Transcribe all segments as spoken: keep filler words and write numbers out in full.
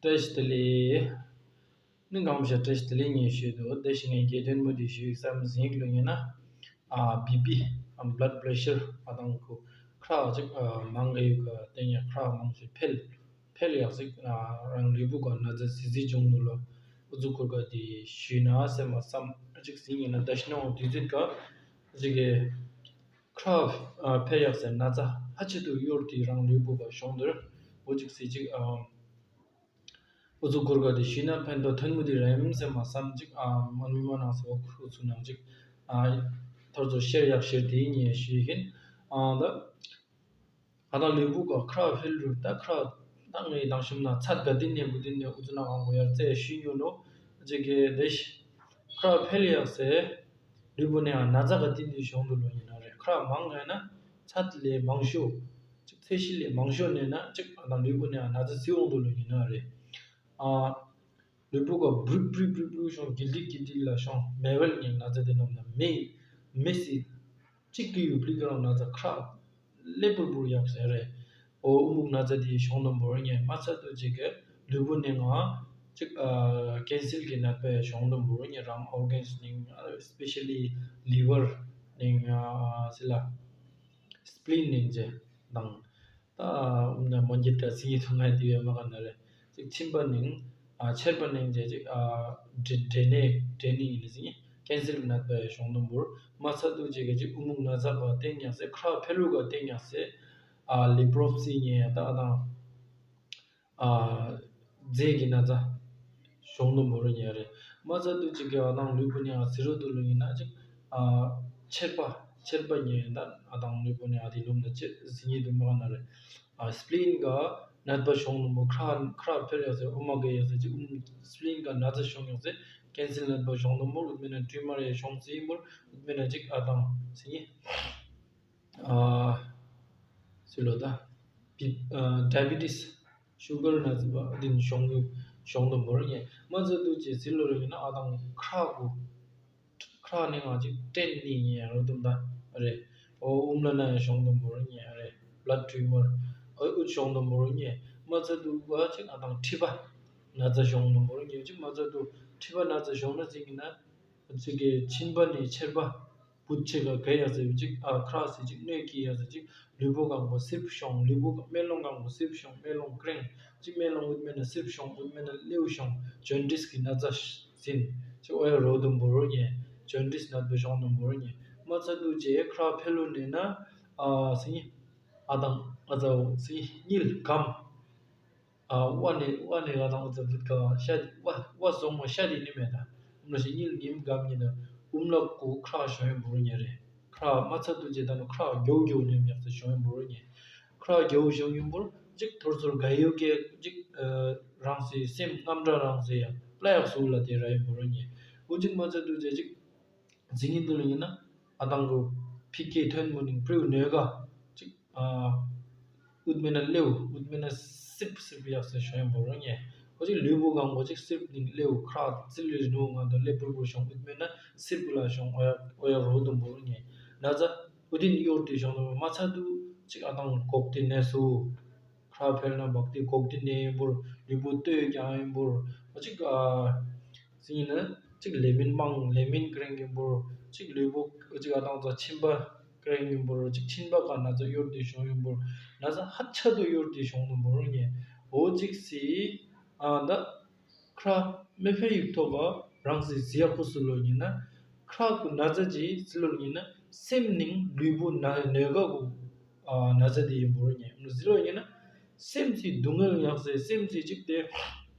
བཀྲ་ཤིས་བདེ་ལེགས། ནི་གང་བྱ་བཀྲ་ཤིས་བདེ་ལེགས་ཉེ་ཞུས་འདུག་དེ་བཞིན་ངས་རྒྱལ་དོན་མུ་དེ་ཞུས་བསམ་ཟིན་ལུ་ཡིན་ན། ཨ་བི་པི་ཨམ་blood pressure ཨ་དང་ཁུ་ཁྲག་ཅིག་ཨ་མང་གི་ཡོད་ག་དེ་ཡང་ཁྲག་མང་ཞིག་འཕེལ་འཕེལ་ཡག་ཅིག་ཨ་རང་ལུས་པོ་ག་ན་ཚ་ཟི་ཟི་བྱུང་འདུག་ལོ། ཨུ་ཚུགས་ཁུར་ག་དེ་ཞུས་ན་སེམས་མ་བསམ་ཅིག་ཟིན་ཡིན་ན་ད་ཤི་ནོ་དུས་ཚོད་ག་ཅིག་གི་ཁྲག་ཨ་འཕེལ་ཡག་ཟེར་ན་ཚ་ཧ་ཆེ་དུ་གཡོར་དེ་རང་ལུས་པོ་ག་བྱུང་འདུག་འོ་ཅིག་ཟི་ཅིག་ཨ། ཨུ་ཚུགས་ཁུར་ག་དེ་ཞུས་ན་ཕན་ཐོགས་ཐོན་མུ་དེ་རེམ་སེམས་མ་བསམ་ཅིག་ཨ་མ་མི་མ་ནང་སོ་ཁུ་ཚུ་ནང་ཅིག་ཨ་ཐོར་ཚོ་ཤེར་ཡག་ཤེར་དེ་ཉེ་ཞུས་ཡིན། ཨ་ད་ཨ་ད་ལུས་པོ་ག་ཁྲག་འཕེལ་རུ་ད་ཁྲག་ད་ངའི་དང་ཤུམ་ན་ཚད་ག་དེ་ནས་གུ་དེ་ནས་ཨུ་ཚུགས་ན་གང་གོ་ཡར་རྩེ་ཞུས་ཡོད་ནོ་ཅིག་གི་དེ་ཤི་ཁྲག་འཕེལ་ཡག་སེ་ལུས་པོ་ནས་ཨ་ན་ཚ་ག་དེ་འདི་བྱུང་འདུག་ལོ་ཡིན་ན་རེད། ཁྲག་མང་ངེ་ན་ཚད་ལས་མང་ཤོས་ཅིག་ཚད་གཞི་ལས་མང་ཤོས་ནས་ན་ཅིག་ཨ་ད་ལུས་པོ་ནས་ཨ་ན་ཚ་ཟི་འོང་འདུག་ལོ་ཡིན་ན་རེད། ཨ་ལུས་པོ་ག་བྲུག་བྲུག་བྲུག་བྲུག་ཤོང་གི་ལྡིག་གི་ལྡིག་ལ་ཤོང་མེ་ཝལ་ནས་ན་ཚ་དེ་ནམ་ན་མེ་མེ་སི་གཅིག་གི་ཡུ་པླི་ག་རང་ན་ཚ་ཁྲག་ལེ་པུར་པུར་ཡག་ཟེར་རེད། ཨོ་ཨུ་མུག་ན་ཚ་དེ་ཤོང་དུ་འབོར་ཉེ་མ་ཚ་དུ་ཅིག་གི་ལུས་པོ་ནས་ང་ཅིག་ཨ་ཀེན་སིལ་གི་ནད་པ་ཤོང་དུ་འབོར་ཉེ་རང་ཨོར་གན་སི་ནིང་སི་པེ་ཤ་ལི་ལི་ཝར་ནིང་ཨ་སི་ལ་སི་པི་ལིན་ནིང་ཅེ་དང་། ད་ཨུམ་ན་མོན་གྱི་ཏྲ་སི་ཡི་ཐུང་ང་དེ་བས་མ་ག་ན་རེ་ཅིག་མཆིན་པ་ནིང་ཨ་མཆེར་པ་ནིང་ཅེ་ཅིག་ཨ་འདྲེ་འདྲེ་ནད་འདྲེ་ནད་ཡིན་ཟིན་ཀེན་སིལ་གི་ནད་པ་ཤོང་དུ་འབོར་མ་ཚ་དུ་ཅིག་གི་ཅིག་ཨུ་མུག་ན་ཚ་ག་བསྟེན་ཡག་སེ་ཁྲག་འཕེལ་ལུགས་ག་བསྟེན་ཡག་སེ་ཨ་ལི་པྲོབ་སི་ཉེ་ཡ་ད་ཨ་དང་ཨ་རྫས་ཀྱི་ན་ཚ་ཤོང་དུ་འབོར་ཉེ་རེད། མ་ཚ་དུ་ཅིག་གི་ཨ་དང་ལུས་པོ་ཉེ་ཨ་ཟི་རོ་དུ་ལུ་ཡིན་ན་ཅིག་ཨ་མཆེར་པ་མཆེར་པ་ཉེ་ཡ་ད་ཨ་དང་ལུས་པོ་ཉེ་ཨ་དེ་ལུམ་ད་ཅེ་ཟི་ཉེ་དུ་མ་ག་ན་རེད། ཨ་སི་པི་ལིན་ག་ནད་པ་ཤོང་ནུ་མོ་ཁྲག་ཁྲག་འཕེལ་ཡག་སེ་ཨོ་མ་གེ་ཡག་སེ་ཅིག་ཨུམ་སི་པི་ལིན་ག་ན་ཚ་ཤོང་ཡག་སེ་ཀེན་སིལ་ནད་པ་ཤོང་ནུ་མོ་ཨུད་མེ་ན་ཊུ་མར་ཡ་ཤོང་སི་མོ་ཨུད་མེ་ན་ཅིག་ཨ་དང་སི་ཉི་ཨ་སི་ལོ་ད་བི་ཨ་ཌའི་བི་ཊི་སི་ཤུ་གར་ན་ཚ་བ་དིན་ཤོང་ཡུ་ཤོང་ནུ་མོ་ར་ཉེ་མ་ཚ་དུ་ཅེ་སི་ལོ་ར་ཉེ་ན་ཨ་དང་ཁྲག་གུ་ཁྲག་ནི་ང་ཅིག་སྐྲན་ནི་ཉེ་རོ་དུམ་ད་རེད། ཨོ་ཨུམ་ལ་ན་ཡང་ཤོང་དུམ་བོར་ཉེ་རེད། བླ་ཊུ་མར་ཨོ་ཨུད་ཤོང་དུམ་བོར་ཉེ་མ་ཚ་དུ་བ་ཅིག་ཨ་དང་མཁྲིས་པ་ན་ཚ་ཤོང་དུམ་བོར་ཉེ་ཅིག་མ་ཚ་དུ་མཁྲིས་པ་ན་ཚ་ཤོང་ན་ཅིག་ཡིན་ན་ཅིག་གི་མཆིན་པ་ནི་མཆེར་པ་བུད་ཆེ་ག་ག་ཡ་ཟེར་ཅིག་ཨ་ཁྲག་ཟེར་ཅིག་སྣོད་ཀྱི་ཡ་ཟེར་ཅིག་ལུས་པོ་གང་པོ་སིབ་ཤོང་ལུས་པོ་སྨན་ལོང་གང་པོ་སིབ་ཤོང་སྨན་ལོང་ཀྲེང་ཅིག་སྨན་ལོང་ཨུད་མེ་ན་སིབ་ཤོང་ཨུད་མེ་ན་ལེའུ་ཤོང་ཇོན་ཏིས་ཀྱི་ན་ཚ་ཟིན་ཅིག་ཨོ་ཡ་རོ་དུམ་བོ་རོ་ཉེ་ཇོན་ཏིས་ནད་པའི་ཤོང་དུམ་བོ་རོ་ཉེ་མ་ཚ་དུ་ཅེ་ཁྲག་འཕེལ་ལུ་ནེ་ན་ཨ་སི་ཨ་དང་ཨ་ཚ་སི་ཉིལ་གམ་ཨ་ཝ་ནེ་ཝ་ནེ་ག་དང་ཨ་ཚ་བུད་ག་ཤ་ཝ་ཝ་སོང་མོ་ཤ་དི་ནི་མེ་ད་ཨུམ་ལ་ཤི་ཉིལ་ཉིམ་གམ་ཉེ་ན་ཨུམ་ལ་ཀུ་ཁྲག་ཤོང་ཡོད་བོ་རོ་ཉེ་རེ། ཁྲག་མ་ཚ་དུ་ཅེ་ད་ནུ་ཁྲག་མགྱོགས་མགྱོགས་ནེམ་ཡག་ཚེ་ཤོང་ཡོད་བོ་རོ་ཉེ། ཁྲག་རྒྱལ་བོ་ཞང་ཡུམ་བུར་གཅིག་ཐོར་ཚོར་ག་ཡོ་གེ་གཅིག་རང་སེ་སེམས་རྣམ་གྲངས་རང་སེ་ཡ་པླ་ཡག་སུ་ལ་དེ་ར་ཡུམ་བུར་ཉེ། འུ་གཅིག་མ་ཚ་དུ་ཅེ་གཅིག་ཟི་ཉིན་དུ་ལ་ཡིན་ན་ཨ་དང་གུ་ཕི་ཀེ་ཐོན་མུ་ནིང་པྲིའུ་ནོས་ག་གཅིག་ཨུད་མེ་ན་ལེའུ་ཨུད་མེ་ན་སིབ་སིབ་ཡག་སེ་ཤོ་ཡུམ་བུར་ཉེ། འོ་གཅིག་ལུས་པོ་གང་གོ་གཅིག་སིབ་ནིང་ལེའུ་ཁྲག་ཚིལ་ལི་རི་ནུ་ང་དུ་ལེ་པུར་པུར་ཤོང་ཨུད་མེ་ན་སིབ་གུ་ལ་ཤོང་ཨོ་ཡ་ཨོ་ཡ་རོ་དུམ་བུར་ཉེ། ན་ཚ་ཨུ་དིན་གཡོར་དུ་ཤོང་དུ་མ་ཚ་དུ་གཅིག་ཨ་དང་གོག་ཏི་ནེ་སུ། ཁྲག་འཕེལ་ན་བག་ཏི་གོག་ཏི་ནེ་ཡིན་བུར་ལུས་པོ་ལྟོས་ཀྱང་ཡིན་བུར། ཨ་གཅིག་ཨ་ཟིན་ན་གཅིག་ལེ་མིན་མང་ལེ་མིན་ཀྲེང་ཡིན་བུར། གཅིག་ལུས་པོ་གཅིག་ཨ་དང་ཚ་མཆིན་པ་ཀྲེང་ཡིན་བུར། གཅིག་མཆིན་པ་ག་ན་ཚ་གཡོར་ཏི་ཤོང་ཡིན་བུར། ན་ཚ་ཧ་ཆ་དུ་གཡོར་ཏི་ཤོང་དུ་བུར་ཉེ། འོ་གཅིག་སི་ཨ་ད་ཁྲ་མེ་ཕེ་ཡིག་ཐོག་ག་རང་སི་ཟི་ཡ་ཁུ་སུ་ལོ་ཉིན་ན། ཁྲ་གུ་ན་ཚ་ཅི་སི་ལོ་ཉིན་ན། སེམས་ནིང་ལུས་པོ་ན་ནོས་ག་གུ་ཨ་ན་ཚ་དེ་ཡིན་བོར་ཉེ་སི་ལོ་ཉིན་ན། སེམས་སི་སྡུག་བསྔལ་ཡག་སེ་སེམས་སི་ཅིག་དེ་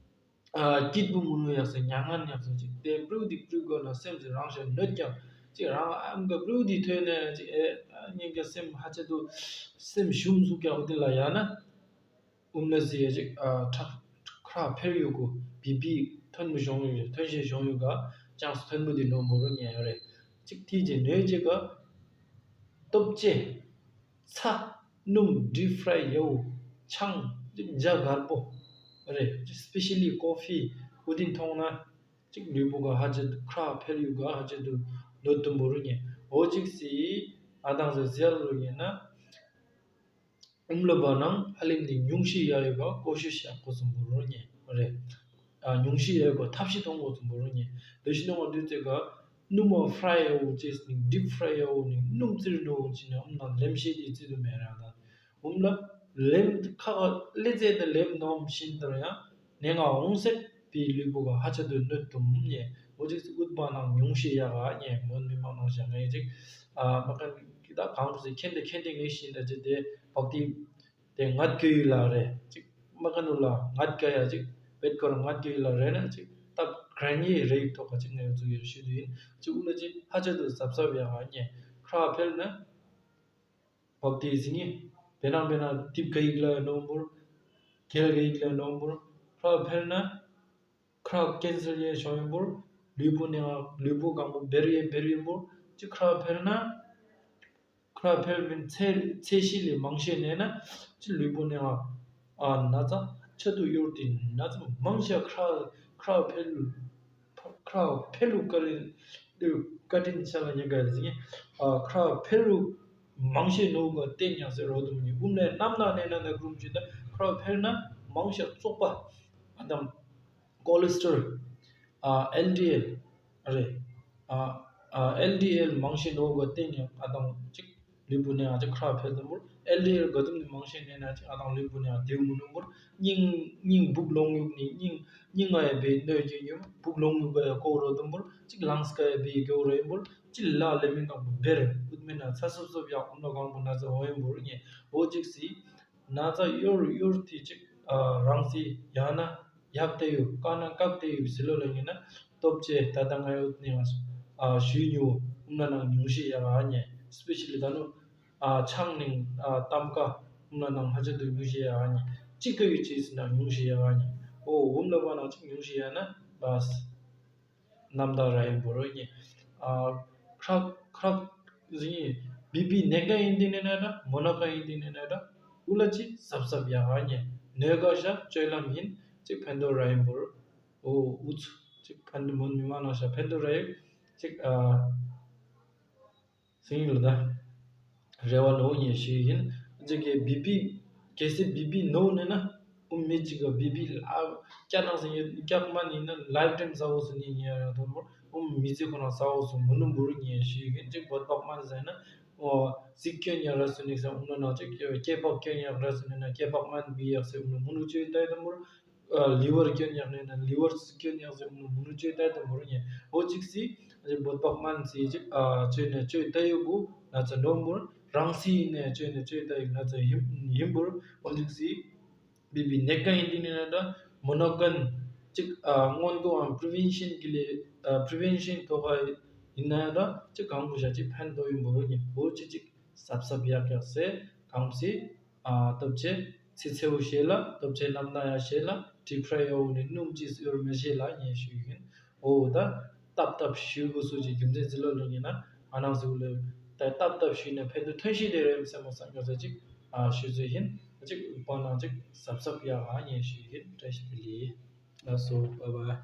ཨ་སྐྱིད་པོ་མུན་ནོ་ཡག་སེ་མྱ་ངན་ཡག་སེ་ཅིག་དེ་པྲུ་དི་པྲུ་གོ་ན་སེམས་སི་རང་ཤ་ནོད་ཀྱང་ཅིག་རང་ཨམ་ག་པྲུ་དི་ཐོས་ནས་ཅིག་ཨེ་ཨ་ཉིན་ག་སེམས་ཧ་ཆེ་དུ་སེམས་ཞུམ་སུ་ཀྱང་འོ་དེ་ལ་ཡ་ན། ཨུམ་ན་ཟི་ཡ་ཅིག་ཨ་ཁྲག་ཁྲག་འཕེལ་ཡོད་གོ་བི་པི་ཐོན་མི་བྱུང་ཡོད་ཐོན་ཤེས་བྱུང་ཡོད་ག་ཅང་སུ་ཐོན་མི་དེ་ནོ་འབོ་རོ་ཉན་ཡོད་རེད། ཅིག་ཐི་ཅེ་ནོས་ཅེ་ག་སྟོབས་ཅེ་ཚ་སྣུམ་ཌིབ་ཕྲའི་ཡའུ་ཆང་ཅིག་འཇའ་གར་པོ་རེད། སྤེ་ཤལ་ལི་ཀོ་ཕི་ཨུ་དིན་ཐོང་ན་ཅིག་ལུས་པོ་ག་ཧ་ཅེ་ཁྲག་འཕེལ་ཡོད་ག་ཧ་ཅེ་དུ་ནོ་དུ་འབོ་རོ་ཉན་འོ་ཅིག་སི་ཨ་དང་ཟི་ཟི་ཡ་རོ་ཉན་ན། ཨུམ་ལ་བ་ནང་ཧ་ལིམ་ནི་ཉུང་ཤི་ཡ་ཡོད་པ་ཀོ་ཤུ་ཤ་ཁོ་སུ་འབུར་རོ་ཉེ། རེད། ཨ་ཉུང་ཤས་ཡོད་པ་ཐབས་ཤེས་གཏོང་དགོས་ཙམ་པོ་རུ་ཉེ། དེ་བཞིན་ནང་དུས་ཚོད་ཀ་སྣུམ་མ་ཕ་རའི་ཡོད་ཅེས་ནི་ཌིབ་ཕ་རའི་ཡོད་ནི་སྣུམ་བཙིར་འགྲོ་ཅེས་ནི་ཨམ་ནང་ལེམ་ཤེས་དེ་བརྩི་དུ་མེད་ར་ད། འོམ་ལ་ལེམ་ཁ་ཁ་ལེ་ཙེ་དེ་ལེམ་ནོམ་ཤིན་ཏར་ཡང་ནས་ང་འོང་སེ་པི་ལུས་པོ་ག་ཧ་ཆ་དུ་གནོད་དུམ་ཉེ། འོ་ཅེས་ཨུད་པ་ནང་ཉུང་ཤས་ཡ་ག་ཉེ་མོན་མི་མང་ནང་བཞག་ངེས་ཅིག་ཨ་མ་ཀན་གི་ད་གང་ཟེ་ཁེན་དེ་ཁེན་དེ་ངེས་ཤིན་ད་ཅེ་དེ་བག་དེ། དེ་ངད་གི་ཡུལ་ལ་རེད་ཅིག་མ་ཀ་ནུ་ལ་ངད་ག་ཡ་ཅིག་བེད་ཀོར་ངད་གི་ཡུལ་ལ་རེད་ན་ཅིག་ཏབ་གྲན་ཡི་རེ་ཡིག་ཐོག་ཁ་ཅིག་ངས་ཚུགས་ཡོད་ཞུ་དུ་ཡིན། ཅིག་ཨུ་ལ་ཅིག་ཧ་ཅ་དུ་ཟབ་ཟབ་ཡ་ང་ཉེ་ཁྲ་འཕེལ་ན་བབ་དེ་ཟིན་ཡི་བེ་ནང་བེ་ནང་ཏིབ་ག་ཡིག་ལ་ནོམ་བུར་གལ་ག་ཡིག་ལ་ནོམ་བུར་ཁྲ་འཕེལ་ན་ཁྲག་ཀེན་སར་ཡེ་ཤོ་ཡིན་པོར། ལུས་པོ་ནང་ལུས་པོ་གང་པོ་བེར་ཡེ་བེར་ཡིན་པོར། ཅི་ཁྲག་འཕེལ་ན། ཁྲག་འཕེལ་བའི་ཚད་ཚད་གཞི་ལས་མང་ཤས་ནས་ན། ཅི་ལུས་པོ་ནང་ཨ་ན་ཚ་ཆ་དུ་གཡོར་ཏེ་ན་ཚ་མང་ཤས་ཁྲག་ཁྲག་འཕེལ་ཁྲག་འཕེལ་ལུ་བཀའ་དྲིན་བཀའ་དྲིན་ཆ་ལ་ཉེ་ག་ཟིན། ཨ་ཁྲག་འཕེལ་ལུ་མང་ཤས་ནོ་ག་བརྟེན་ཡང་ཟེར་རོ་དུམ་ཉི་འུམ་ནས་རྣམ་སྣང་ནས་ན་ན་གུ་རུམ་ཅི་ད་ཁྲག་འཕེལ་ན་མང་ཤས་བཙོག་པ་ཨ་དང་། ཀོ་ལེ་སི་ཊོལ། ཨ་ཨེལ་ཌི་ཨེལ་རེད། ཨ་ཨ་ཨེལ་ཌི་ཨེལ་མང་ཤས་ནོ་ག་བརྟེན་ཡང་ཨ་དང་ཅིག་ལུས་པོ་ནས་ཨ་ཅིག་ཁྲག་འཕེལ་དུམ་བུར། ཨེལ་ཌི་ཨེལ་ག་དུམ་ནས་མང་ཤས་ནས་ན་ཅིག་ཨ་དང་ལུས་པོ་ནས་ཨ་དེའུ་མུ་ནུམ་བུར། སྙིང་སྙིང་སྦུག་ལོང་ཡུག་ནི་སྙིང་སྙིང་ང་ཡ་བེ་ནོ་གི་ཉུ་སྦུག་ལོང་ཡུག་ག་ཡ་ཀོ་རོ་དུམ་བུར། ཅིག་ལངས་ཀ་ཡ་བེ་གོ་རོ་ཡིན་བུར། ཅིག་ལ་ལེ་མིན་གང་བུ་བེར་ཨུད་མེ་ན་ཚ་སུབ་སུབ་ཡག་ཨུམ་ལོ་གང་བུ་ན་ཚ་འོ་ཡིན་བུར་ཉེ་འོ་ཅིག་སི། ན་ཚ་གཡོར་གཡོར་དེ་ཅིག་ཨ་རང་སི་ཡང་ན་ཡག་དེ་ཡོད་བཀག་ན་བཀག་དེ་ཡོད་ཟི་ལོ་ལ་ཉེ་ན་སྟོབས་ཆེ་ད་ལྟ་ང་ཡོད་ནི་ང་ཨ་ཞུས་ཉུ་ཨུམ་ན་ནང་ཉུང་ཤས་ཡག་ཨ་ཉེ་སི་པེ་ཤ་ལི་ད་ནུ་ཨ་ཆང་ནིང་ཨ་ཏམ་ཀ་ཨུམ་ན་ནང་ཧ་ཅ་དུ་ཉུང་ཤས་ཡག་ཨ་ཉེ་ཅིག་ག་ཡོད་ཅེས་ཟིན་ན་ཉུང་ཤས་ཡག་ཨ་ཉེ་ཨོ་ཨུམ་ལ་བ་ནང་ཅིག་ཉུང་ཤས་ཡག་ན་བས། རྣམ་དག་ར་ཡིན་པོ་རོ་ཉེ། ཨ་ཁྲག་ཁྲག་ཟིན་ཡིན། བི་པི་ནད་ཀ་ཡིན་དེ་ནས་ན་ར་མོ་ན་ཀ་ཡིན་དེ་ནས་ན་ར་ཨུ་ལ་ཅི་ཟབ་ཟབ་ཡག་ཉེ། ནད་ཀ་ཤ་སྤྱོད་ལམ་ཡིན་ཅིག་ཕན་ཐོགས་ར་ཡིན་པོ་རོ། ཨོ་ཨུ་ཚུ་ཅིག་ཕན་ཐོགས་མོན་མི་མང་ན་ཤ་ཕན་ཐོགས་ར་ཡིན་ཅིག་ཨ། སེང་ལ་ད། རེ་བ་ནོ་ཉེ་ཞུ་ཡིན། ཅིག་གི་བི་པི། གལ་སྲིད་བི་པི་ནོ་ནི་ན། ཨུ་མི་ཅིག་གི་བི་པི་ལ། ཀྱ་ནང་སེང་ཡོད་ཀྱག་མ་ནི་ན་ལའིབ་ཊེམ་ས་འོ་སུ་ནི་ཉེ་ཡ་དོན་མོ། ཨུ་མི་ཚེ་ཁོ་ན་ས་འོ་སུ་མུ་ནུ་འབུར་ཉེ་ཞུ་ཡིན། ཅིག་བོད་པག་མ་ནི་ཟེར་ན། ཨོ། སིག་ཀྱོན་ཡ་ར་སུ་ནི་ས་ཨུ་ནོ་ན་ཅིག་སྐྱེ་པག་ཀྱོན་ཡ་ར་སུ་ནི་ན་སྐྱེ་པག་མ་ནི་བི་ཡག་སེ་ཨུ་ནོ་མུ་ནུ་ཅོ་ཡི་ད་ཡི་དོན་མོ། ལི་ཝར་སྐྱོན་ཡག་ནས་ན་ལི་ཝར་སྐྱོན་ཡག་ཟེར་ཨུ་ནུ་མུ་ནུ་ཅོས་ཏའི་དུ་མུ་རུ་ཉེ་འོ་ཅིག་སི། ཨ་ཅིག་བོད་པག་མན་སི་ཅིག་ཨ་ཅོས་ནས་ཅོས་ཏའི་ཡུ་གུ་ན་ཚ་ནོ་མུར་རང་སི་ནས་ཅོས་ནས་ཅོས་ཏའི་ཡུ་ན་ཚ་ཡིན་ཡིན་པུར་འོ་ཅིག་སི། བི་བི་ནད་ཀ་ཡིན་དི་ནི་ན་ད་མོ་ནོ་ཀན་ཅིག་ཨ་སྔོན་འགོག་ཨང་པྲི་ཝེན་ཤིན་གི་ལེ་ཨ་པྲི་ཝེན་ཤིན་ཐོག་ཁ་ཡིན་ན་ཡང་ད་ཅིག་གང་བུ་ཞག་ཅིག་ཕན་ཐོགས་ཡིན་པུར་ཉེ་འོ་ཅིག་ཅིག་སབ་སབ་ཡག་ཡག་སེ་གང་སི། ཨ་སྟོབས་ཆེ་ཚི་ཚེའུ་ཤེས་ལ་སྟོབས་ཆེ་རྣམ་དག་ཡ་ཤེས་ལ་ཏྲི་ཕྲ་ཡའོ་ནི་སྣུམ་ཅིས་གཡོར་མི་ཤེས་ལ་ཉེ་ཞུ་ཡིན། འོ་ད་ཏབ་ཏབ་ཞུ་དགོས་སུ་ཅིག་རྒྱུ་མཚན་ཟི་ལོ་ལོ་ཉེ་ན་ཨ་ནང་ཟི་ལོ་ད་ཏབ་ཏབ་ཞུས་ནས་ཕན་ཐོགས་ཐོན་ཤེས་དེ་རེད་སེམས་མ་བསམ་ཡོད་ས་ཅིག་ཨ་ཞུ་ཚུལ་ཡིན། ཅིག་དབུ་པ་ནང་ཅིག་སབ་སབ་ཡག་ཨ་ཉེ་ཞུ་ཡིན། བཀྲ་ཤིས་བདེ་ལེགས། ལགས་སོ། བཱའི་བཱའི།